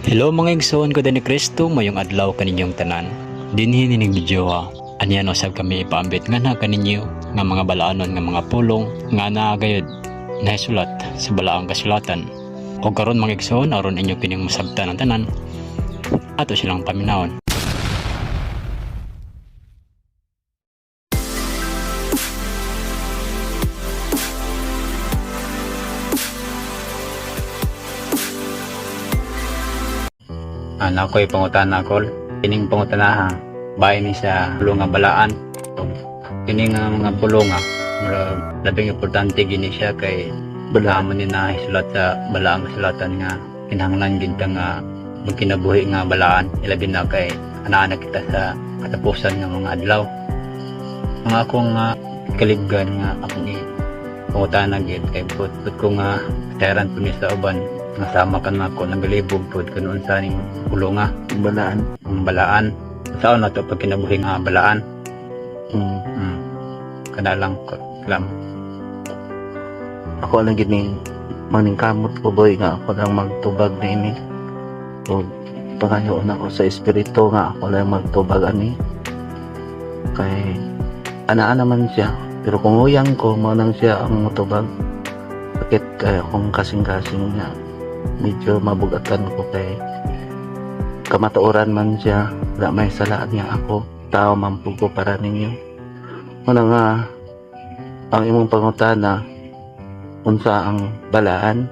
Hello mga igsoon ko ni Kristo, mayong adlaw kaninyong tanan. Dinhi ni video ha. Aniyan usab kami ipaambit nga na kaninyo nga mga balaanon nga mga pulong nga naa gayud nahisulat sa balaang kasulatan. O karon mga igsoon, aron inyo kining masabtan ang tanan, ato silang paminawon. Ana ko'y pangutana kol. Kining pangutana ha, bahin ni sa pulong nga balaan. Kini nga mga pulong nga, murag labing importante gini siya kay balaan man ni nahisulat sa balaang kasulatan nga kinahanglan gid ta nga magkinabuhi nga balaan, ilabi na kay anaa na kita sa katapusan nga mga adlaw. Ang akong nga kalibgan nga akong i pangutana gid kay put put ko nga sayaran po ni sa uban nga sama ka na ako nagalibog pud kun unsa ning pulong nga Balaan. Ang balaan, saan na to pag kinabuhi nga balaan? Kana lang ko lam. Ako lang gid ning maningkamot ko, boy, nga ako lang magtubag na ini. O pangayo na ako sa espiritu nga ako lang magtubag ani. Kay anaa naman siya. Pero kung huyang ko, mao nang siya ang motubag. Sakit kay akong kasing-kasing nga medyo mabugatan ko kay kamatuoran man siya, wala may sala niya ako, tao man pud ko para ninyo. Muna nga ang imong pangutana, unsa ang balaan,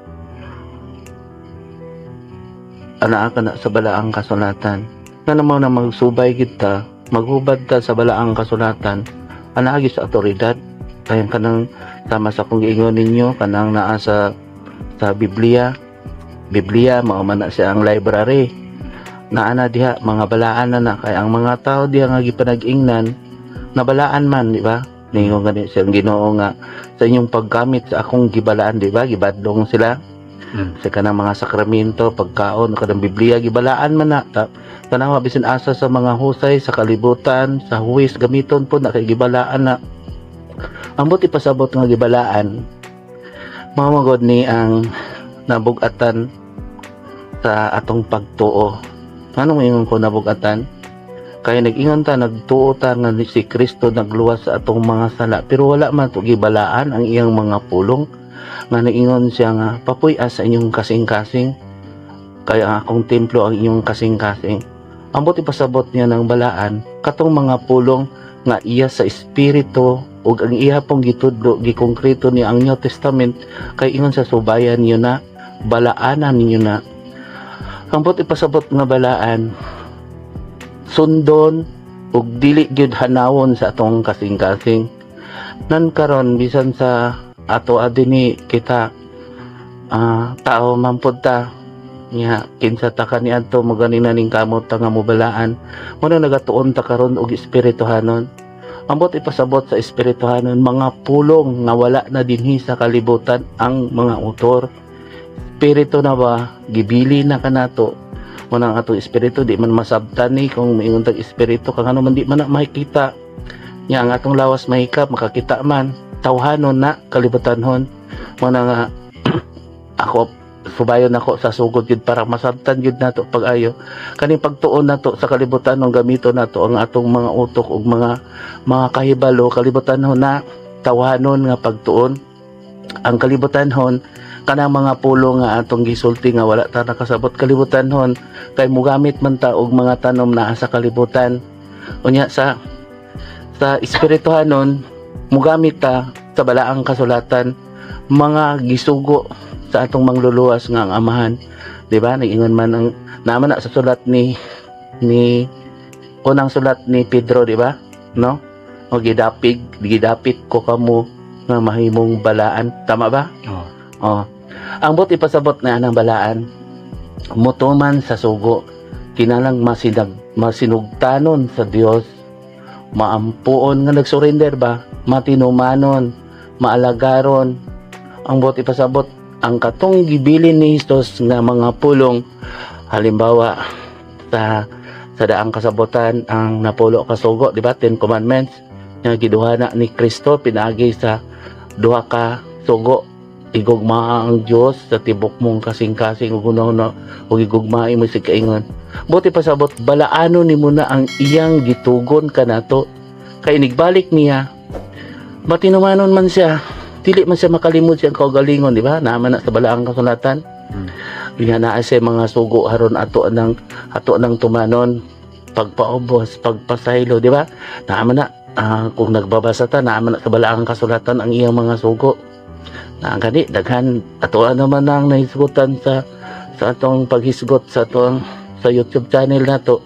anaa ka na sa balaang kasulatan nga namo na magsubay kita, maghubad ta sa balaang kasulatan, anaa gyud sa awtoridad kay kanang sama sa kung giingon ninyo, kanang naa sa Biblia. Biblia mao man na siya ang library, naa na diha mga balaan na na kay ang mga tao diha nga gipanag-ingnan nabalaan man, di ba? Ningon gani siyang Ginoo nga sa inyong paggamit sa akong gibalaan, di ba, gibadlong sila sa kanang mga sakramento, pagkaon kanang Biblia, gibalaan man na ta. Tanawa bisan asa sa mga husay sa kalibutan, sa huwis, gamiton po na kay gibalaan na. Ang buti pasabot nga gibalaan, mao magod ni ang nabugatan sa atong pagtuo. Anong ingon ko nabugatan? Kaya nag-ingon ta, nagtuo ta nga si Kristo nagluwas sa atong mga sala, pero wala man to gibalaan ang iyang mga pulong nga naingon siya nga papuy-a sa inyong kasing-kasing kaya ang akong templo ang inyong kasing-kasing. Ang buti pasabot niya ng balaan, katong mga pulong nga iya sa espiritu ug ang iya pong gitudlo, gikongkreto niya ang New Testament, kay ingon sa subayan niyo na, balaanan ninyo na. Ang buti pasabot nga balaan, sundon ug dili gyud hanawon sa atong kasing-kasing. Nan karon bisan sa ato adini kita, tao man pud ta nya, kinsa ta kaniadto mo gani na ning kamot ta nga mobalaan mo na, nagatuon ta karon og espirituhanon. Ambot ipasabot sa espirituhanon, mga pulong nga wala na dinhi sa kalibutan ang mga autor, espiritu na ba, gibili na kanato mo nang atong espiritu di man masabtan ni. Kung maingon tag espiritu kang ano man, di man na makikita nya. Ang atong lawas mahikap, makakita man, tawhanon na, kalibutanhon mo na nga. Ako subayon ako sa sugod gyud para masabtan gyud nato pag-ayo kaning pagtuon nato sa kalibutan ng gamito nato ang atong mga utok ug mga kahibalo. Kalibutanhon na, tawhanon nga pagtuon ang kalibutanhon, kanang mga pulo nga atong gisulti nga wala ta nakasabot, kalibutanhon kay mugamit man ta og mga tanom naa sa kalibutan. Unya sa espirituhanon, mugamit ta sa balaang kasulatan, mga gisugo sa atong mangluluwas nga ang Amahan, di ba? Nag-ingon man ang naman na sa sulat ni unang sulat ni Pedro, di ba, no? O gidapig gidapit ko kamo nga mahimong balaan, tama ba? Oh. Oh. Ang buti pasabot na anang balaan, mutuman sa sugo, kinalang masinag, masinugtanon sa Dios, maampuon nga nagsurrender ba, matinumanon, maalagaron. Ang buti pasabot, ang katong gibilin ni Jesus nga mga pulong, halimbawa sa daang kasabotan ang napulo ka sugo, di ba? Ten Commandments nga giduha na ni Kristo pinaagi sa duha ka sugo. Igugma ang Dios sa tibok mong kasing-kasing ug hunahuna ug igugmae mo si kaingon. Buot ipasabot, balaano nimo na ang iyang gitugon kanato. Kay inigbalik niya, matinumanon man siya, dili man siya makalimod siyang kaugalingon, di ba? Naa man na sa balaang kasulatan. Nga naa siya mga sugo aron ato nang tumanon, pagpaubos, pagpasaylo, di ba? Naa man na kung nagbabasa ta, naa man na sa balaang kasulatan ang iyang mga sugo. Na gani daghan ato naman ang nahisgutan sa atong paghisgot sa atong sa YouTube channel nato.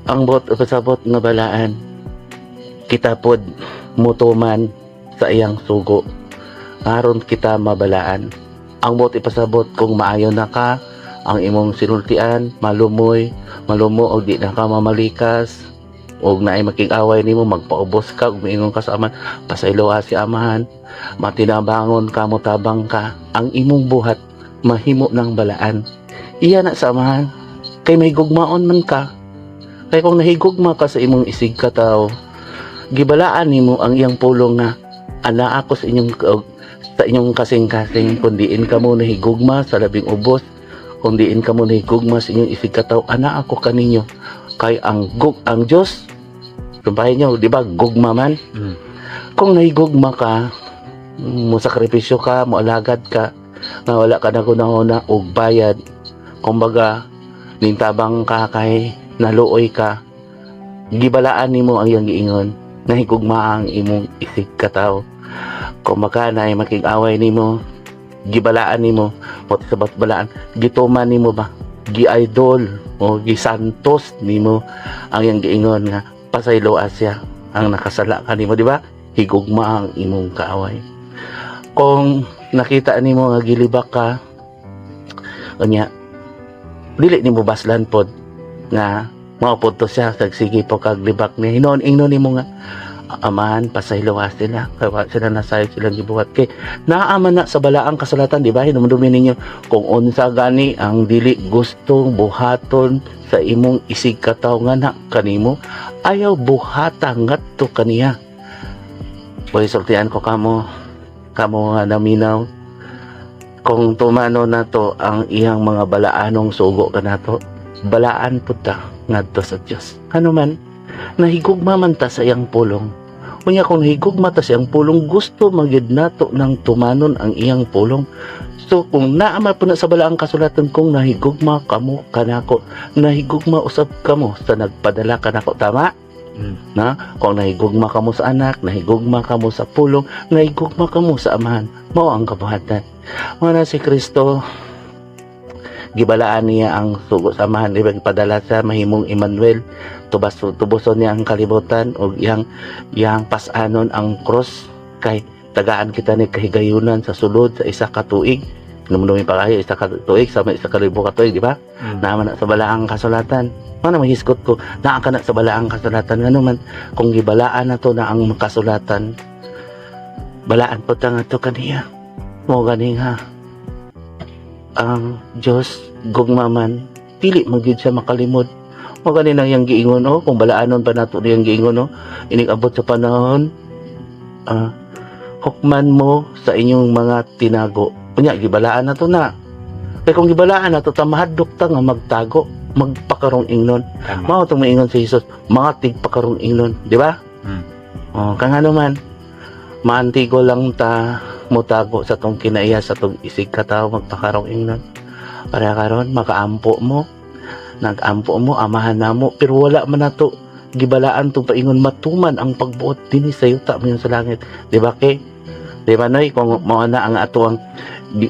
Ang buot pasabot nga balaan, kita pod mutuman sa iyang sugo aron kita mabalaan. Ang buot ipasabot, kung maayo na ka, ang imong sinultian malumoy, malumo og di na ka mamalikas og naay makig-away nimo, magpaubos ka ug miingon ka sa Amahan, "Pasayloa si Amahan," matinabangon ka, motabang ka, ang imong buhat mahimo ng balaan. Iya na sa Amahan kay may gugmaon man ka. Kay kung nahigugma ka sa imong isig katawo, gibalaan nimo ang iyang pulong nga ana ako sa inyong kasing-kasing. Kung diin kamo nahigugma sa labing ubos, kung diin kamo nahigugma sa inyong isig katawo, ana ako kaninyo. Kay ang Dios, sumpahin niyo, di ba, gugma man? Kung nahigugma ka, mo sakripisyo ka, mo alagad ka nga wala ka na og bayad, kumbaga nintabang ka kay naluoy ka, gibalaan nimo ang iyang giingon, nahigugma ang imong isig katawo. Kung maka naay makig-away nimo, gibalaan nimo mo sa balaan, gituman nimo ba, gi-idol o gisantos nimo ang iyang giingon nga pasayloa siya ang nakasala kanimo, di ba? Higugma ang imong kaaway. Kung nakita nimo nga gilibak ka, unya dili nimo baslan pod nga mao pod to siya, sige po kag libak ni hinon, ingnon nimo nga, "Amahan, pasayloa sila kay wa sila nasayod silang gibuhat." Kay naa man na sa balaang kasulatan, di ba? Hinumdumi ninyo, kung unsa gani ang dili gustong buhaton sa imong isig katawo nga na kanimo, ayaw buhata ngadto kaniya. Boy, sultian ko kamo, kamo nga naminaw, kung tumano nato ang iyang mga balaanong sugo kanato, balaan pud ta ngadto sa Dios. Ano man, nahigugma man ta sa iyang pulong. Unya kung nahigugma ta sa iyang pulong, gusto magyud nato ng tumanon ang iyang pulong. So kung naa man po na sa balaang kasulatan, kung nahigugma kamo kanako, nahigugma usab kamo sa nagpadala kanako, tama? Na kung nahigugma kamo sa Anak, nahigugma kamo sa pulong, nahigugma kamo sa Amahan. Mao ang kabuhatan. Mao na si Kristo, gibalaan niya ang sugo sa Amahan, di ba? Gipadala siya mahimong Emmanuel, tubas tubuson niya ang kalibutan ug iyang iyang pas-anon ang cross kay tagaan kita ni kahigayunan sa sulod sa 1 ka tuig. Numnumi pa kayo, 1 ka tuig sa 1,000 ka tuig, di ba? Naa man na sa balaang kasulatan. Mao na mahisgot ko, naa ka na sa balaang kasulatan. Ngano man, kung gibalaan na to na ang kasulatan, balaan po ta nga to kaniya. Mo gani nga ang Diyos gugma man, dili man gyud siya makalimod. Mo gani nang iyang giingon, oh, kung balaanon pa nato niyang giingon, oh, inig abot sa panahon, hukman mo sa inyong mga tinago. Unya gibalaan na to na. Kay kung gibalaan na to ta, mahadlok ta nga magtago, magpakarong ingnon. Mao tong maingon si Jesus, mga tigpakarong ingnon, di ba? Oh, kang ano man, maantigo lang ta motago sa tong kinaiya, sa tong isig katawo, magpakarong ingnon. Para karon makaampo mo, nagampo mo, "Amahan namo," pero wala man nato gibalaan tong paingon, "Matuman ang pagbuot dinhi sa yuta mayon sa langit." Di ba kay? Di ba, Noy, kung mao na ang ato ang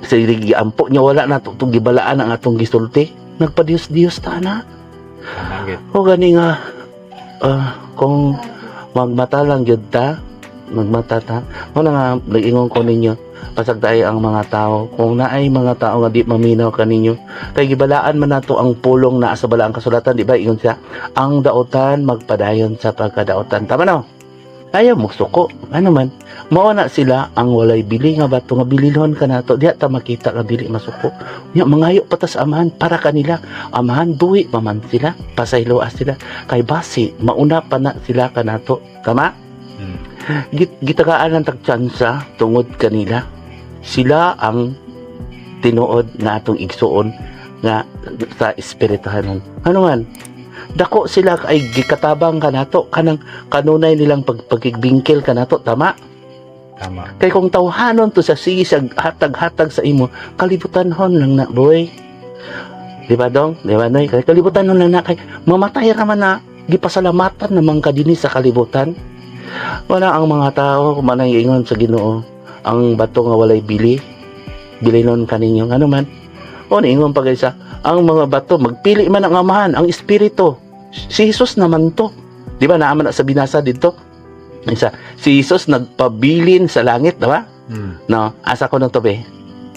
sa giampo niya, wala na to tong gibalaan ang atong gisulti. Nagpadiyos-diyos ta na. Tama gyud. O gani nga kung magmata lang gyud ta, magmata ta. Mao na nga nag-ingon ko ninyo, pasagdai ang mga tao. Kung naay mga tao nga di maminaw kaninyo, kay gibalaan man nato ang pulong naa sa balaang kasulatan, di ba? Ingon siya, ang daotan magpadayon sa pagkadaotan. Tama no? Ayaw mo suko. Ano man, mao na sila ang walay bili nga bato nga bililhon kanato. Diha ta makita nga dili masuko. Nya mangayo pa ta sa Amahan para kanila. "Amahan, duhi pa man sila, pasayloa sila kay basi mauna pa na sila kanato." Tama? Gitagaan lang tag tsansa tungod kanila. Sila ang tinuod nga atong igsuon nga sa espirituhanon. Ano man, dako sila ay gikatabang kanato, kanang kanunay nilang pagkigbingkil kanato, tama? Tama. Kay kung tawhanon to sa sige sa hatag-hatag sa imo, kalibutanhon lang na, boy. Di ba, dong? Di ba, noy? Kay kalibutanhon lang na kay mamatay ra man na, gipasalamatan naman ka dinhi sa kalibutan. Wala ang mga tao manay ingon sa Ginoo, ang bato nga walay bili, bilinon kaninyo. Ano man? O niingon pa isa, ang mga bato magpili man ang Amahan, ang espiritu. Si Jesus naman to. Di ba naaman na sa binasa dito? Isa, si Jesus nagpabilin sa langit, di ba? No, asa ko nang to be?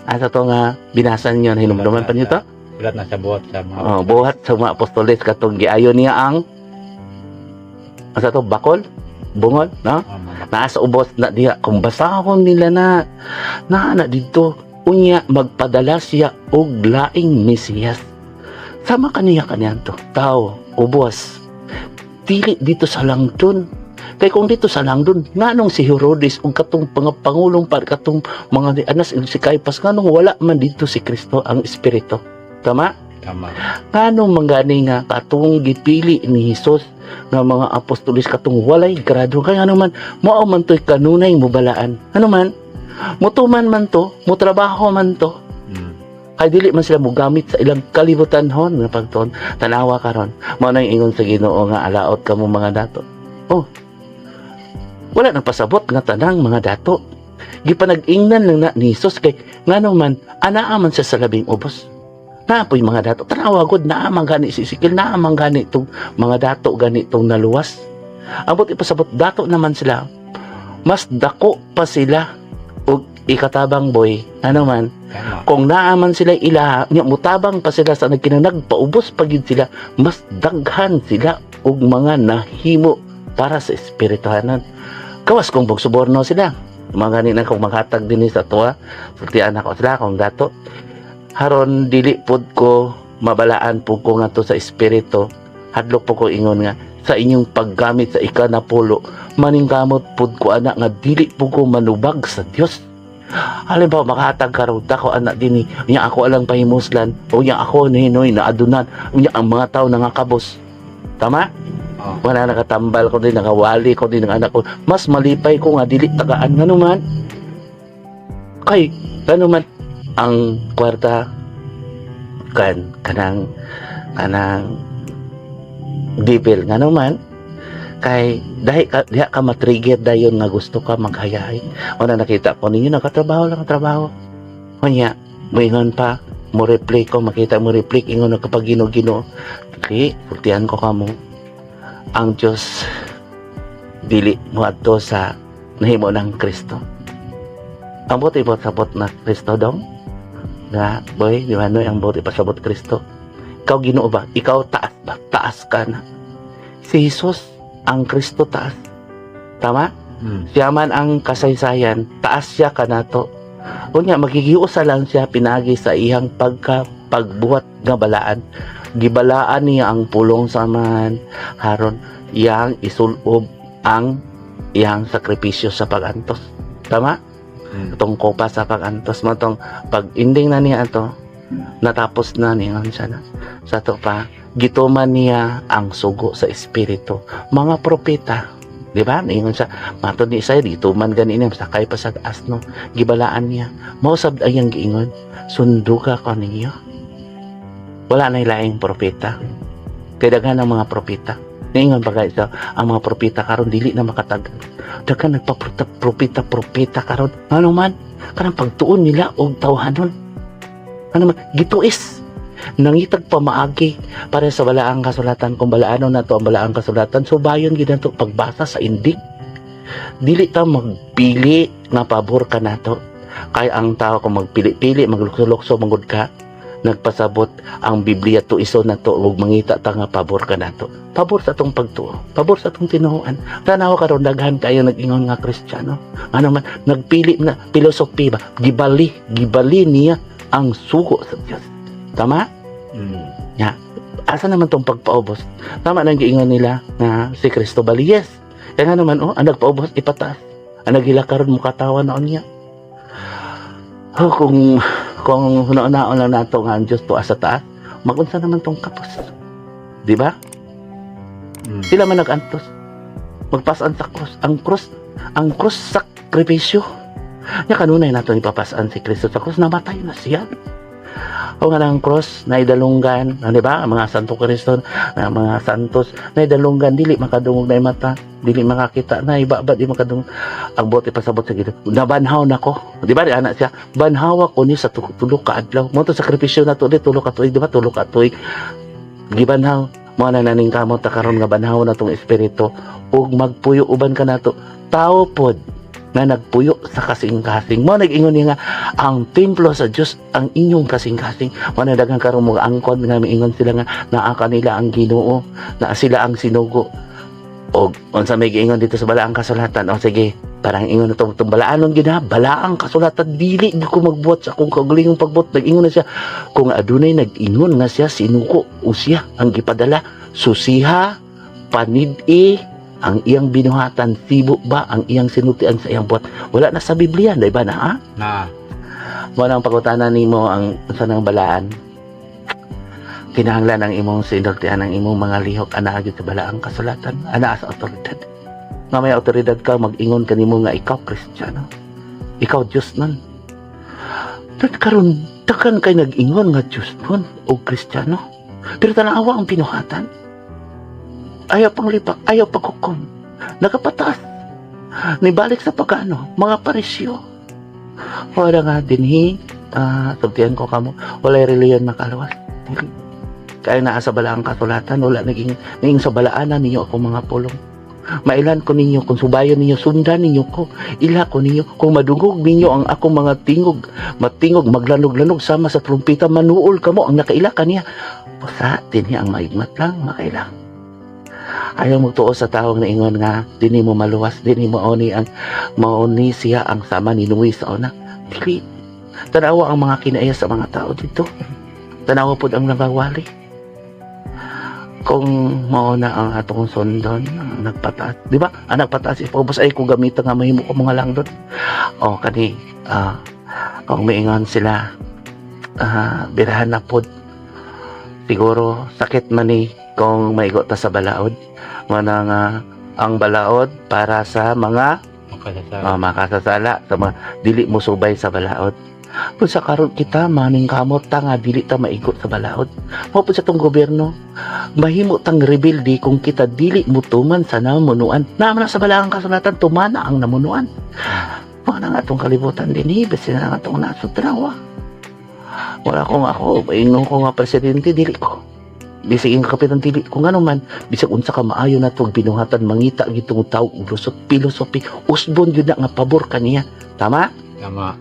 Asa to nga binasa niyo, hinumduman pa niyo to? Sulat na sa buhat sa mga Oh, buhat sa mga apostoles, katong giayo niya ang asa to, bakol, bungol, no? Oh, mga Naa sa ubos na diha, kung basahon nila na naa na didto, unya magpadala siya og laing Mesiyas sama kaniya kaniadto. Tao ubos, dili dito sa langton, kay kung dito sa langton, nganong si Herodes ug katong mga pangulong par katong mga ni Anas ug si Caiphas, nganong wala man dito si Kristo ang espiritu? Tama? Tama. Nganong manggani nga katong gipili ni Hesus nga mga apostoles, katong walay grado? Kay ano man, mao man to'y kanunay mobalaan. Ano man, mutuman man to, mutrabaho man to, kay dili man sila mogamit sa ilang kalibutanhon nga pagtuon. Tanawa karon, mao nang ingon sa Ginoo nga alaot kamo mga dato. Oh, wala nang pasabot nga tanang mga dato, gipanag-ingnan lang na ni Hesus, kay ngano man, anaa man siya sa labing ubos. Naa po'y mga dato. Tanawa gud, naa man gani si Ezekiel, naa man gani itong mga dato, gani itong naluwas. Ambot ipasabot, dato naman sila, mas dako pa sila og ikatabang, boy. Ano man, kung naaman sila ilaha nya, mutabang pa sila sa nagkinanagpaubos pa gyud sila, mas daghan sila og mga nahimo para sa espirituhanan, gawas kung pagsuborno sila. Mga gani na kung maghatag dinhi sa tuwa, sultian ako sila kung dato haron dili pod ko mabalaan po ko nga to sa espiritu. Hadlok po ko ingon nga sa inyong paggamit sa ikanapulo, maningkamot pod ko ana nga dili po ko manubag sa Dios. Halimbawa, makahatag karon dako anak dinhi nya, ako alang pahimuslan o nya ako ni na adunan, unya ang mga tao nangakabos. Tama? Oh. Wala, nakatambal ko din, nakawali ko din ng anak ko, mas malipay ko nga dili tagaan. Ngano man, kay ngano man ang kwarta kan kanang kanang devil. Ngano man, kay dahil ka, diha ka matrigger dayon nga gusto ka maghayahay. Una nakita ko ninyo, nakatrabaho lang, trabaho. Unya moingon pa mo reply ko, makita mo reply, ingon na kapag Ginoo. Okay, sultian ko kamo, ang Diyos dili mo adto sa nahimo ng Kristo. Ang buot ipasabot na Kristo, dong nga boy, di ba, no? Ang buot ipasabot Kristo, ikaw Ginoo ba, ikaw taas ba, taas ka na. Si Jesus ang Kristo, taas. Tama? Siya man ang kasaysayan, taas siya kanato. Unya magigiusa lang siya pinagi sa iyang pagka pagbuhat nga balaan. Gibalaan niya ang pulong sa Amahan, haron iyang isulob ang iyang sakripisyo sa pagantos. Tama? Itong kopa sa pagantos mo tong pag ending na niya ato, natapos na niya siya na. Sa to pa, gituman niya ang sugo sa espiritu. Mga propeta, di ba? Ingon siya, matod ni Isaiah, gituman gani niya, sakay pa sa asno, gibalaan niya. Mao sab ang iyang giingon, sunduga ko ninyo. Wala na laing propeta. Kay daghan ang mga propeta. Niingon pa guys, ang mga propeta karon dili na makatag. Daghan nagpa propeta propeta karon. Ano man, kanang pagtuon nila og tawhanon. Ano man, gituis nangitag pamaagi para sa balaang kasulatan. Kung balaano na to ang balaang kasulatan, so bayon gid nato pagbasa sa indik. Dili ta magpili nga pabor ka nato, kay ang tao kung magpili-pili, maglukso-lukso manggod ka. Nagpasabot ang Biblia to iso na to ug mangita ta nga pabor ka nato, pabor sa atong pagtuo, pabor sa atong tinuohan. Tanaw karon, daghan kayo nag-ingon nga Kristiyano. Ano man, nagpili na philosophy ba, gibali gibali niya ang sugo sa Dios. Tama? Asa naman tong pagpaubos? Tama nang giingon nila na si Kristo bali, yes. Kaya nga naman, oh, ang nagpaubos ipataas. Ang naghila karon mukatawa na niya. Oh, kung huna-hunaon lang nato nga ang Diyos tuwa sa taas, magunsa naman tong kapos. Di ba? Mm. Sila man nag-antos. Magpasan sa cross. Ang cross sakripisyo. Nya kanunay nato ipapasan si Kristo sa cross, namatay na siya. O nga ang cross na idalunggan, ah, di ba? Ang mga Santo Kristo, ang mga santos na idalunggan, dili makadungog na mata, dili makakita na iba ba di makadungog. Ang bote pasabot sa Ginoo. Nabanhaw nako. Di ba di anak siya? Banhaw ako ni sa tulo ka adlaw. Mo to sakripisyo na to di 3 ka tuig, di ba? 3 ka tuig. Gibanhaw mo na naning kamot ta karon nga banhaw na tong espiritu ug magpuyo uban ka nato, tao pod nga nagpuyo sa kasing-kasing mo. Nag-ingon niya nga ang templo sa Dios ang inyong kasing-kasing. Mo na daghang karon mga angkon nga miingon sila nga naa kanila ang Ginoo, naa sila ang sinugo. Og unsa may giingon dito sa balaang kasulatan? O sige, parang ingon na tong balaanon gid ha, balaang kasulatan, dili gyud ko magbuhat sa akong kaugalingong pagbuhat. Nag-ingon na siya, kung adunay nag-ingon nga siya sinugo o siya ang gipadala, susiha, panid-i ang iyang binuhatan, sibo ba ang iyang sinultian sa iyang buhat. Wala na sa Biblia, di ba na ha? Na. Mo nang pagutana nimo ang sa nang balaan, kinahanglan ang imong sinultian, ang imong mga lihok ana gyud sa balaang kasulatan, ana sa otoridad nga may otoridad ka mag-ingon kanimo nga ikaw Kristiyano, ikaw Dios nun. But karon daghan kay nag-ingon nga Dios nun o Kristiyano, pero tanawa ang binuhatan, ayaw pang lipak, ayaw paghukom, nagapataas, nibalik sa pagano, mga Parisyo. Wala nga dinhi, sultian ko kamo, walay reliyon makaluwas. Dili. Kaya naa sa balaang kasulatan, wala naging naging sa balaanan ninyo ako mga pulong. Mailan ko ninyo, kung subayon ninyo, sundan ninyo ko, ila ko ninyo, kung madungog ninyo ang akong mga tingog, matingog, maglanog-lanog sama sa trumpita, manuol kamo ang nakaila kaniya. Usa, dinhi ang maigmat lang, makaila. Ayaw magtuo sa tawong naingon nga dinhi mo maluwas, dinhi mo oni ang mauni siya ang sama ni Noe sa una. Dili. Tanawa ang mga kinaya sa mga tao dito. Tanawa pod ang nagawali. Kung mao na ang atong sundon, ang nagpataas. Di ba? Ang nagpataas ipabos ay kung gamitan nga mahimo ko mga langdon. O kani kung miingon sila, birahan na pod. Siguro sakit man ni kung maigo ta sa balaod. Mana nga ang balaod para sa mga Makasasala. Makasasala, sa mga dili mo subay sa balaod. Kung sa karon kita maning kamot ta nga dili ta maigo sa balaod. Mao pud sa tong gobyerno, mahimo tang rebelde kung kita dili mo tuman sa namunuan. Naa man na sa balaang kasulatan, tumana ang namunuan. Mao na nga atong kalibutan dinhi, bisin na nga atong nasod, tanawa. Wala kong ako, ingon ko nga presidente, dili ko. Bisag ang kapitan, dili ko. Ngano man, bisag unsa ka maayo na tong binuhatan, mangita gitong tao og lusot, philosophy, usbon gyud na nga pabor kaniya. Tama? Tama.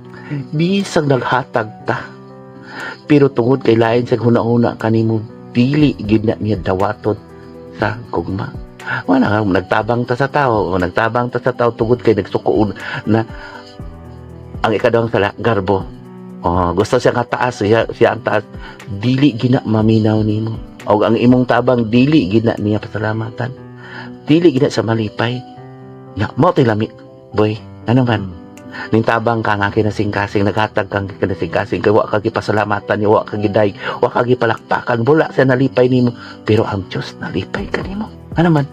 Bisag naghatag ta. Pero tungod kay lain sa huna-huna kanimo, dili gyud na niya dawaton sa gugma. Wala nga nagtabang ta sa tao, o nagtabang ta sa tao tungod kay nagsukoon na ang ikaduhang sala, garbo. Oh, gusto siya nga taas, siya ang taas. Dili gina maminaw nimo. O ang imong tabang dili gina niya pasalamatan. Dili gina sa malipay. Ya, mo ti lami, boy. Ano man? Ning tabang ka nga kinasingkasing, naghatag kang kinasingkasing kay wa ka gipasalamatan, wa ka giday, wa ka gipalakpakan, wala siya nalipay nimo, pero ang Dios nalipay kanimo. Ano man,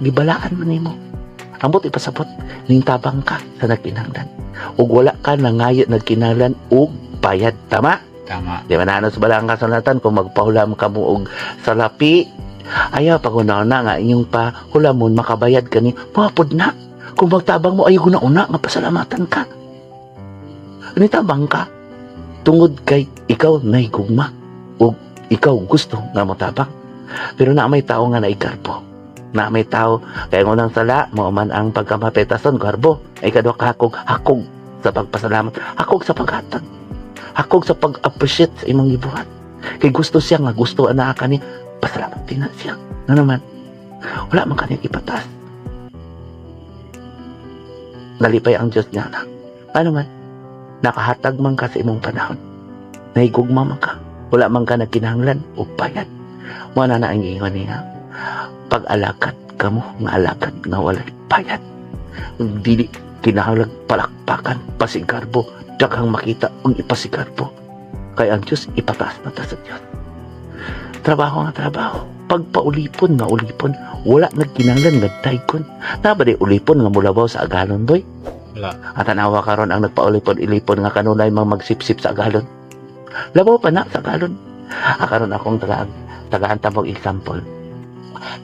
gibalaan man nimo. Ambot ipasabot, ning tabang ka sa nagkinahanglan ug wala ka nangayo nagkinahanglan og bayad. Tama? Tama. Di ba na ano sa balaang kasulatan, kung magpahulam ka mo og salapi, ayaw pag una nga inyong pahulamon makabayad kani, mapod na. Kung magtabang mo, ayaw una nga pasalamatan ka. Nitabang ka tungod kay ikaw nahigugma o ikaw gusto nga motabang. Pero na may tao nga naigarbo. Na may tao kay ang unang sala mao man ang pagkamapetason, garbo. Ay kadwa hakog, hakog sa pagpasalamat, hakog sa paghatag, hakog sa pag-appreciate sa imong gibuhat. Kay gusto siya nga gusto ana ka ni pasalamat din na siya. Ano naman? Wala man kaniyang ipataas. Nalipay ang Diyos niya na. Ano man? Nakahatag man ka sa imong panahon. Nahigugma man ka. Wala man ka nagkinahanglan o bayad. Mo na na ang giingon niya. Pag-alagad kamo, nga alagad nga walay bayad. Dili Kinahanglan palakpakan, pasigarbo, daghang makita ang ipasigarbo. Kay ang Diyos, ipataas na ta sa Diyos. Trabaho nga trabaho. Pagpaulipon nga ulipon, wala nagkinahanglan nga daygon. Naa ba ulipon nga mulabaw sa agalon, boy? Wala. At tanawa karon ang nagpaulipon ilipon nga kanunay mang magsipsip sa agalon. Labaw pa na sa agalon. Ah, karon akong tagaan tagaan ta mong example.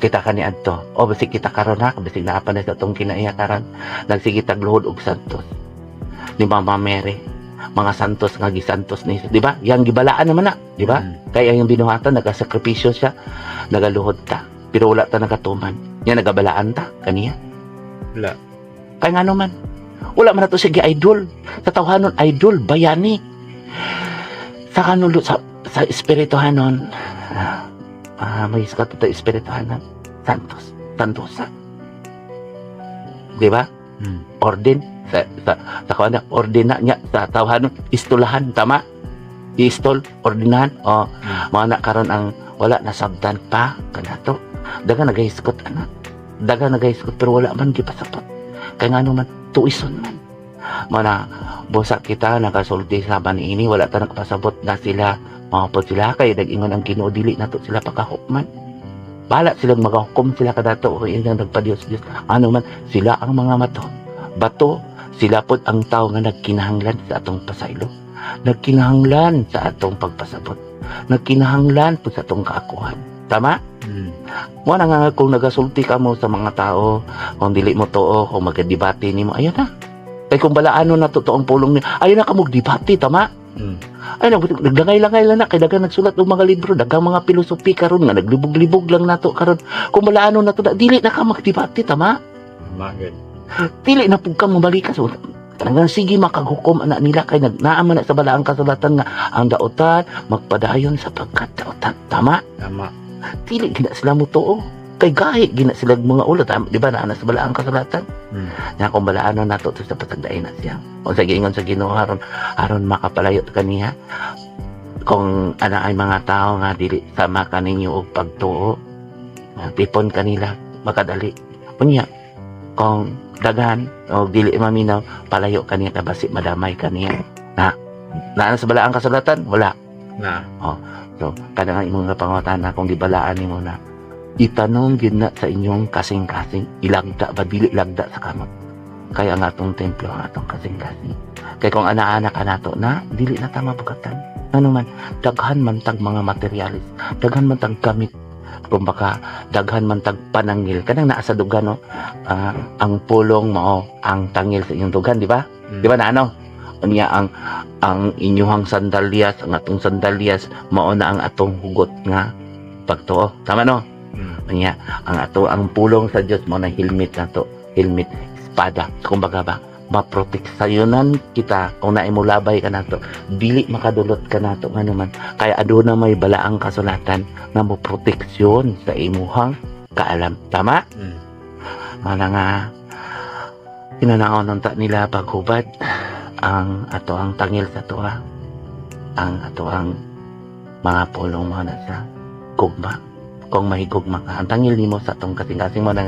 Kita kani adto. O basig kita karon ha, basig naa pa na sa atong kinaiya karon. Nagsige tag luhod og santos ni Mama Mary. Mga santos nga gisantos ni Jesus, di ba? Yang gibalaan naman na, di ba? Mm. Kaya yung binuhatan, nagasakripisyo siya, nagaluhod ta. Pero wala ta nagatuman. Yan, nagabalaan ta, kaniya. Wala. Kaya nga naman, wala man nato siya idol. Sa tawhanon, idol, bayani. Sa kanulo, sa espirituhanon, may iskat ito espirituhanon, santos, santosa. Di ba? Mm. Orden, sa kuwan na, ordina niya, sa tawhanon, istulahan, tama? Istol, ordinahan, o, mga na karon ang wala nasabtan pa kanato. Daga nagahiskot ana. Daga nagahiskot pero wala man gipasabot. Kay ngano man tuison man. Mana busa kita nakasulti sa ini, wala ta nakapasabot na sila mga po sila kay nag-ingon ang Ginoo, dili nato sila pakahukman. Bala silang magahukom sila kadato o ilang nagpadiyos Diyos. Ano man sila ang mga mato. Bato sila pod ang tao nga nagkinahanglan sa atong pasaylo. Nagkinahanglan sa atong pagpasabot. Nagkinahanglan po sa atong kaakuhan. Tama? Mm. Mo na nga kung nagasulti ka mo sa mga tao, kung dili mo tuo, kung magdebate nimo, ayun na. Kay kung balaano na totoong pulong ni, ayun na ka magdebate, tama? Mm. Ay na, naglangay-langay lang na kay daghang nagsulat og mga libro, daghang mga filosofi karon nga naglibog-libog lang nato karon. Kung balaano na to, dili na ka magdebate, tama? Tama gud. Dili na pud ka mobalikas. So, talagang sige makaghukom ana nila kay nagnaaman na sa balaang kasulatan nga ang daotan magpadayon sa pagkadaotan. Tama? Tama. Dili gina sila mo tuo. Kay gahi gina sila mga ulo, tama, di ba, naa na sa balaang kasulatan? Nya kung balaano nato to sa pasagdain na siya. O sa giingon sa Ginoo aron aron makapalayo kaniya. Kung ana ay mga tao nga dili sama kaninyo og pagtuo, nga tipon kanila makadali. Unya kung daghan o dili maminaw, palayo kaniya ka basi madamay kaniya. Na naa sa balaang kasulatan? Wala. Na. So, kada nga imong nga pangutana kung gibalaan nimo na, itanong gyud na sa inyong kasing-kasing, ilagda ba dili lagda sa kamot. Kaya ang atong templo ang atong kasing-kasing. Kay kung ana-ana ka nato na, dili na ta mabugatan. Ano man, daghan man tag mga materialis, daghan man tag gamit, kumbaga daghan man tag panangil kanang naa sa dugan, no, ang pulong mao ang tangil sa inyong dugan, di ba? Mm. Di ba na ano? Unya ang inyuhang sandalyas, ang atong sandalyas mao na ang atong hugot nga pagtuo. Tama, no? Mm. Unya ang ato ang pulong sa Dios mao na helmet nato, helmet, espada. Kumbaga ba, maproteksyonan kita kung naay molabay ka nato, dili makadulot ka nato, ngano man kay aduna may balaang kasulatan nga mo proteksyon sa imuhang kaalam. Tama? Mm. Mana nga hinanaon ta nila paghubad ang ato ang tangil sa tuwa, ang ato ang mga pulong mo na sa gugma. Kung mahigugma ka, ang tangil nimo sa atong kasing-kasing mo na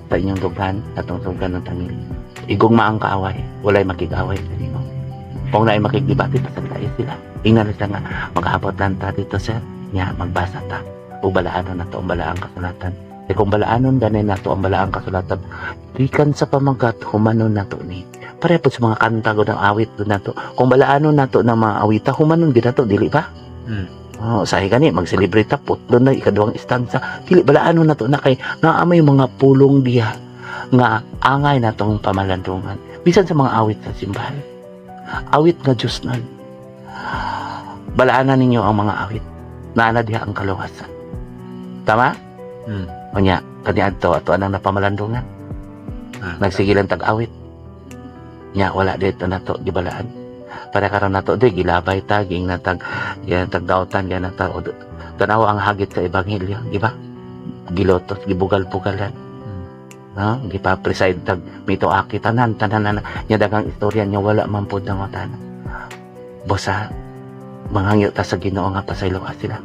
sa inyong dughan, atong dughan ng tangil, igugma ang kaaway, walay makig-away sa nimo. Kung naay makigdebate, pasagdai sila. Ingnan sila nga maghabot lang ta dito, sir, nya magbasa ta o balaanon nato ang balaang kasulatan. Kay kung balaanon ganay nato ang balaang kasulatan, gikan sa pamagat humanon nato ni. Pareho po sa mga kanta gud, ang awit gud nato. Kung balaanon nato ng mga awita, humanon gid nato, dili ba? Mm. Oh, sahi gani mag-celebrate ta, putlo na ikaduhang istansa. Dili balaanon nato na kay naa may mga pulong diha nga angay natong pamalandungan. Bisan sa mga awit sa simbahan. Awit nga Diyos nun. Balaanan ninyo ang mga awit. Naa na diha ang kaluwasan. Tama? Mm. Unya, kaniadto ato anang napamalandungan. Ah, Nagsige lang tag-awit. Nya wala dito nato gibalaan. Para karon nato di gilabay ta, giingnan tag yan tag dautan, yan tag tanawa ang hagit sa ebanghelyo, di ba? Gilotos, gibugal-bugalan. No? Gipa-preside tag mitoaki tanan tanan na nya daghang istorya nya wala man pud nangutana. Bosa manghangyo ta sa Ginoo nga pasayloa sila.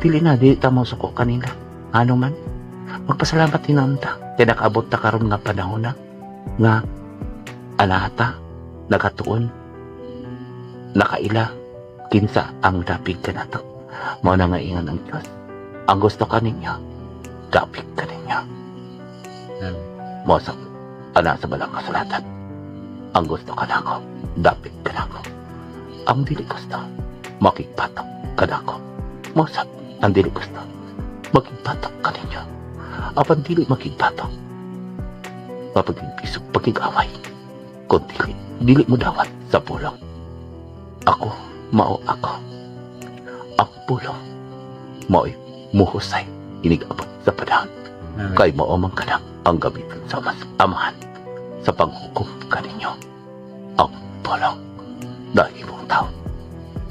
Dili na di ta mo suko kanila. Ano man, magpasalamat hinuon ta. Kaya nakaabot ta karon nga panahon na nga Anata nakatuon, nakaila kinsa ang dapig kanato. Mao na nga ingon ang Dios, ang gusto kaninyo, dapig kaninyo. Amen. Mo sa ana sa Balang Kasulatan, ang gusto kanako, dapig kanako. Ang dili gusto, makigbatok kanako. Mo sa ang dili gusto, makigbatok kaninyo. Apan dili makigbatok, mapaging isog pakig-away kung dili, dili mo dawat sa pulong. Ako mao ako. Ang pulong mao'y muhusay inig-abot sa panahon Amen. kay mao man kana ang gamiton sa mas Amahan sa panghukom kaninyo. Ang pulong nahimong tao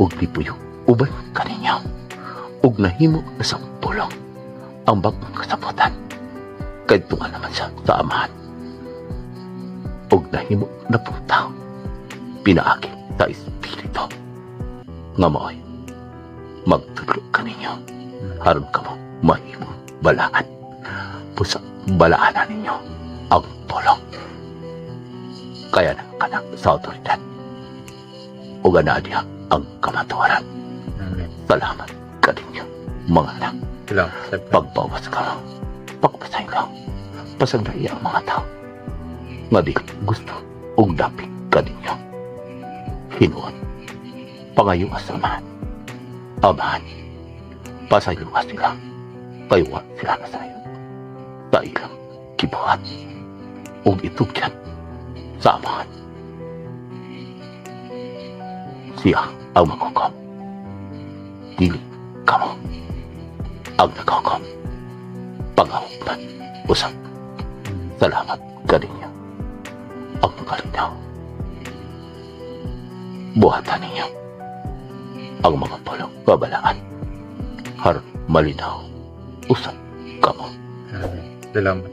ug gipuyo uban kaninyo, ug nahimo na sa pulong ang bag-ong kasabotan kay tunga naman siya sa Amahan, ug nahimo na pong tao pinaagi sa Espiritu nga mao'y magtudlo kaninyo aron kamo mahimo balaan. Busa balaanan ninyo ang pulong. Kaya na kana sa otoridad ug ana diha ang kamatuoran. Amen. Salamat kaninyo, mga anak. Salamat sa Pagbawas ka, pagpasaylo, pasag na iya ang mga tao nga di gusto ug dapig kaninyo. Hinuon, pangayo sa Amahan. Amahan, pasayloa sila kay wa sila nasayod sa ilang gibuhat, ug itugyan sa Amahan. Siya ang maghukom. Dili kamo ang naghukom. Pangahukman usab. Salamat kaninyo. Ang kalinaw. Buhatan ninyo ang mga pulong babalaan. Aron malinaw usab kamo. Amen. Salamat.